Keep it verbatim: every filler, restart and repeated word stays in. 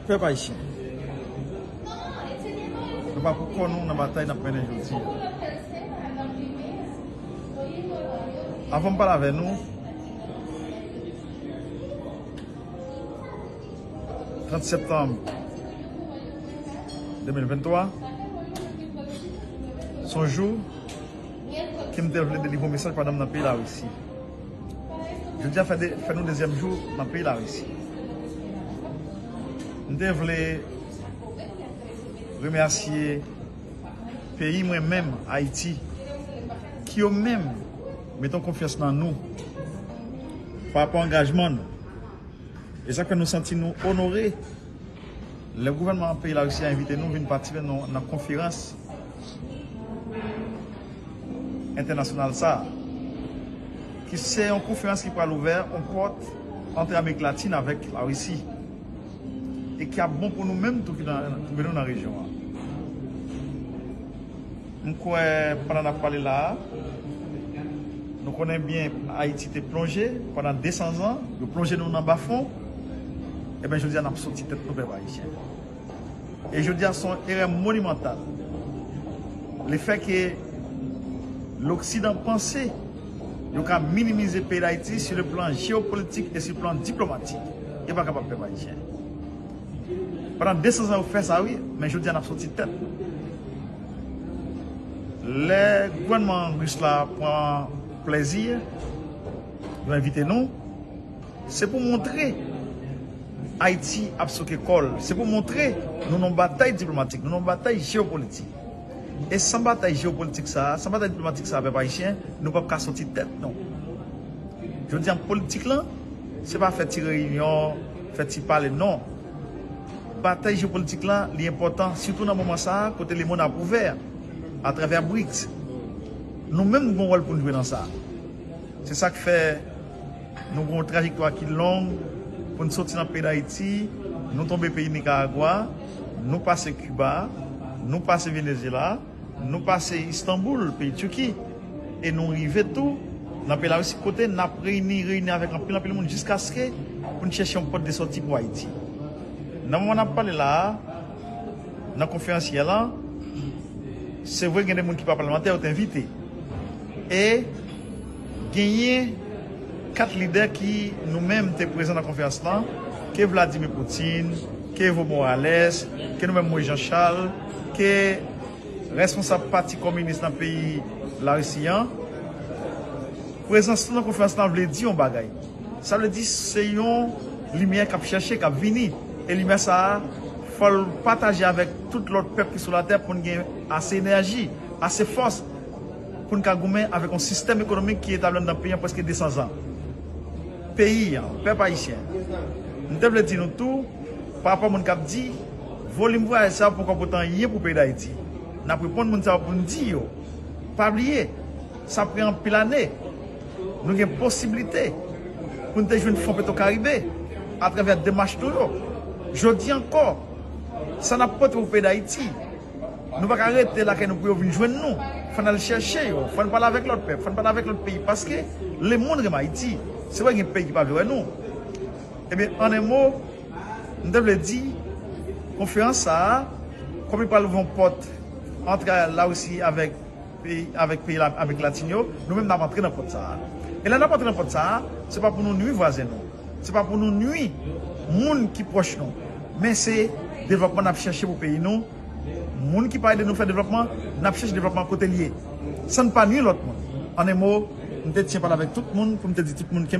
Pèp ayisyen, nou pa pou kò nou nan batay n ap mennen jodi a. Avan m pale avè nou, trant septanm de mil venntwa, se yon jou ke m te vle delivre yon mesaj pandan m nan peyi Larisi. Jodi a fè, de, fè nou dezyèm jou nan peyi Larisi. M te vle remèsye peyi mwen menm, Ayiti, ki yo menm mete yon konfyans nan nou pa rapò angajman nou. E sa k fè nou santi nou onore lè gouvènman peyi Larisi a envite nou vin patisipe nan, nan konferans entènasyonal sa a, ki se yon konferans ki pral ouvè yon pòt ant Amerik Latin avèk Larisi, e ki ap bon pou nou menm tou ki nan, twouve nou nan rejyon an. M kwè pandan n ap pale la a, nou konnen byen Ayiti te plonje pandan de san zan, yo plonje nou nan bafon, ebyen jodi a n ap soti tèt nou, pèp ayisyen. E jodi a se yon erè monimantal. Lefètke Loksidan panse yo ka minimize peyi Dayiti sur le plan géopolitique et sur le plan diplomatique. Yo pa kapab, pèp ayisyen. Pandan de san zan yo fè sa wi, men jodi a n ap soti tèt. Lè gouvènman ris la pran plèzi, yo envite nou, se pou montre Ayiti ap souke kò l. Se pou montre nou nan batay diplomatik, nou nan batay jeyopolitik. E san batay jeyopolitik sa a, san batay diplomatik sa a, pèp ayisyen, nou p ap ka soti tèt nou. Jodi a, politik lan, se pa fè ti reyinyon, fè ti pale, non. Batay jeyopolitik lan, li enpòtan, sitou nan moman sa a, kote lemonn ap ouvè atravè brics. Nou menm, nou gen yon wòl pou n jwe nan sa a. Se sa k fè nou gen yon trajektwa ki long pou n soti nan peyi Dayiti, nou tonbe peyi Nikaragwa, nou pase Kiba, nou pase Venezyela, nou pase Istanboul, peyi Tiki, e nou rive tou nan peyi Larisi, kote n ap reyini, reyini avèk anpil, anpil moun jiskaske pou n chèche yon pòt de sòti pou Ayiti. Nan moman n ap pale la a, nan konferans yè lan, se vre gen de moun ki pa palmantè yo te envite. E genyen kat lidè ki nou menm te prezan nan konferans lan, ke Vladimir Putin, ke Evo Morales, ke nou menm Moïse Jean Charles, ke responsab pati kominis nan peyi Larisi an. Prezans nou nan konferans lan vle di yon bagay. Sa vle di se yon limyè k ap chèche, k ap vini. E limyè sa a, fò l pataje avèk tout lòt pèp ki sou latè pou n gen ase enèji, ase fòs pou n ka goumen avèk yon sistèm ekonomik ki etabli anndan peyi an prèske de san zan. Peyi an, pèp ayisyen, m te vle di nou tou, pa rapò moun k ap di, volim vwayaj sa a poko pote anyen pou peyi Dayiti. N ap reponn moun sa yo pou n di yo, pa bliye, sa pran anpil ane. Nou gen posiblite pou n te jwenn fon Petwokaribe atravè demach nou yo. Jodi ankò, sa n ap pote pou peyi Dayiti, nou pa ka rete lakay nou pou yo vin jwenn nou. Fò n al chèche yo, fò n pale avèk lòt pèp, fò n pale avèk lòt peyi, paske lemonn renmen Ayiti. Se vre gen peyi ki pa vle wè nou. Ebyen, an en mo, m te vle di, konferans sa a, kòm li pral ouvri yon pòt ant Larisi avèk peyi, avèk peyi la, Amerik Latin yo, nou menm n ap antre nan pòt sa a. E lè n ap antre nan pòt sa a, se pa pou nou nwi vwazen nou. Se pa pou nou nwi moun ki pwòch nou. Men se devlòpman n ap chèche pou peyi nou. Moun ki pa ede nou fè devlòpman, n ap chèche devlòpman kote l ye. San n pa nwi lòt moun. An en mo, m te tyen pale avèk tout moun pou m te di tout moun ke